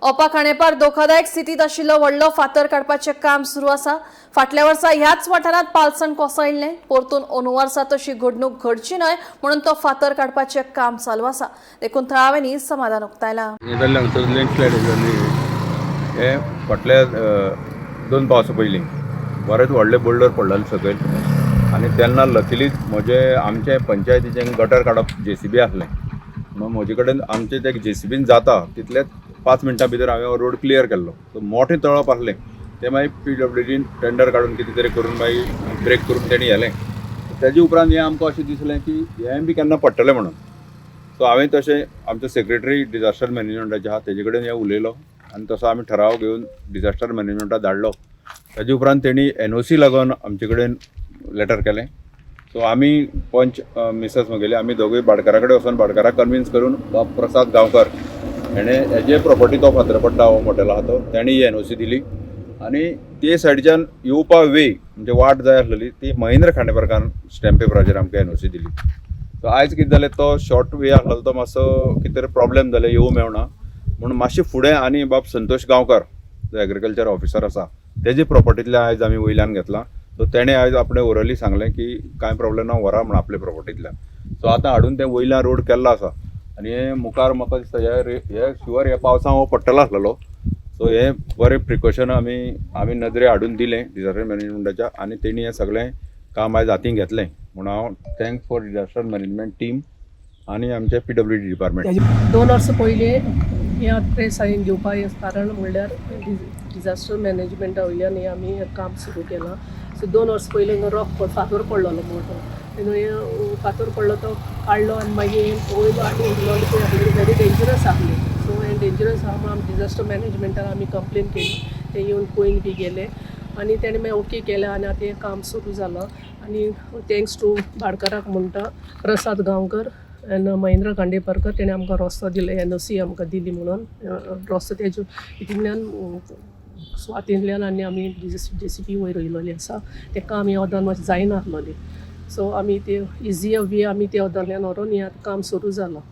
ओपा खांडेपार धोकादायक स्थितीत आशिल्लो व्हडलो फातर काडपाचें काम सुरू आसा. फाटल्या वर्सा ह्याच वाठारांत पालसण कोसळिल्लें. परतून अंदू वर्सा तशी घडणूक घडची न्हय म्हणून तो फातर काडपाचें काम चालू आसा. देखून थळाव्यांनी समाधान उक्तायलां. हें जाल्लें, हांगसर लँडस्लायड जाली. हे फाटल्या 2 पावसा पयलीं बरेंच व्हडले बोल्डर पडलेले सकयल आनी तेन्ना लकिली म्हजे आमचे पंचायतीचें गटर काडप जेसीबी आसलें म्हणून म्हजे कडेन आमचे ते जेसीबीन जाता तितलेच 5 मिनटां भितर हांवें रोड क्लियर केल्लो. सो मोठें तळप आसलें, तें मागीर पीडब्ल्यूडीन टेंडर काडून कितें तरी करून मागीर ब्रेक करून तेणी व्हेलें. तेजे उपरांत हें आमकां अशें दिसलें की हें बी केन्ना पडटलें म्हणून. सो हांवें तशें आमचो सेक्रेटरी डिझास्टर मॅनेजमेंटाचे आहा, तेजे कडेन हें उलयलो आनी तसो आमी ठराव घेवन डिझास्टर मॅनेजमेंटाक धाडलो. ताजे उपरांत तेणी एनओसी लागून आमचे कडेन लेटर केलें. सो आमी पंच, मिसेस म्हगेली, आमी दोगूय भाटकारा कडेन वचोन भाटकाराक कन्विन्स करून बाब प्रसाद गांवकर हेणे हेजे प्रॉपर्टी तो फातर पडटा हो मोटेलो आहा तो, तेणी ही एनओसी दिली आनी ते सायडीच्यान येवपा वे म्हणजे वाट जाय आसलेली ती महेंद्र खांडेपारकान स्टॅम्प पेपराचेर आमकां एनओसी दिली. सो आयज कितें जालें, तो शॉर्ट वे आसलेलो तो मातसो कितें तरी प्रॉब्लेम जाले, येवं मेळना म्हूण मातशें फुडें आनी बाब संतोष गांवकर जो एग्रीकल्चर ऑफिसर आसा, तेजे प्रॉपर्टींतल्यान आयज आमी वयल्यान घेतलां. सो तेणें आयज आपणें ओरली सांगलें की कांय प्रॉब्लेम ना, व्हरा म्हण आपले प्रॉपर्टींतल्यान. सो आतां हाडून तें वयल्यान रोड केल्लो आसा आनी हें मुखार म्हाका दिसता हे शुअर ह्या पावसान हो पडटलो आसलेलो. सो हें बरें प्रिकॉशन आमी नदरे हाडून दिलें डिझास्टर मॅनेजमेंटाच्या आनी तेणी हें सगळें काम आयज हातीन घेतलें म्हूण हांव thank for disaster management team आनी आमचे पीडब्ल्यूडी डिपार्टमेंट. 2 वर्सां पयलीं हें प्रेस हांवें घेवपा हें कारण म्हणल्यार डिझास्टर मॅनेजमेंटा वयल्यान हें आमी हें काम सुरू केलां. सो 2 वर्सां पयलीं हांगा रॉक फातर पडलेलो मोटो. तेन्ना हें फातर पडलो तो काडलो आनी मागीर वयलो आनी उरलो पळय, व्हेरी डेंजरस आसलें. सो हें डेंजरस आहा म्हणून आमी डिझास्टर मॅनेजमेंटान आमी कंप्लेन केली. ते येवन पळयन बी गेले आनी तेणें मागीर ओके केलें आनी आतां हें काम सुरू जालां. आनी thanks to भाटकाराक म्हणटा, प्रसाद गांवकर एंड महेंद्र खांडेपारकर, तेणें आमकां रस्तो दिलो, एनओसी आमकां दिली म्हणून रस्तो तेजे हितूंतल्यान सुवातींतल्यान आनी आमी जेसीबी वयर वयलोली आसा. तें काम हें वोदान मातशें जायना आसलोलें. सो आमी ते इजियर वे आमी त्या वोदांतल्यान व्हरोन हें आतां काम सुरू जालां.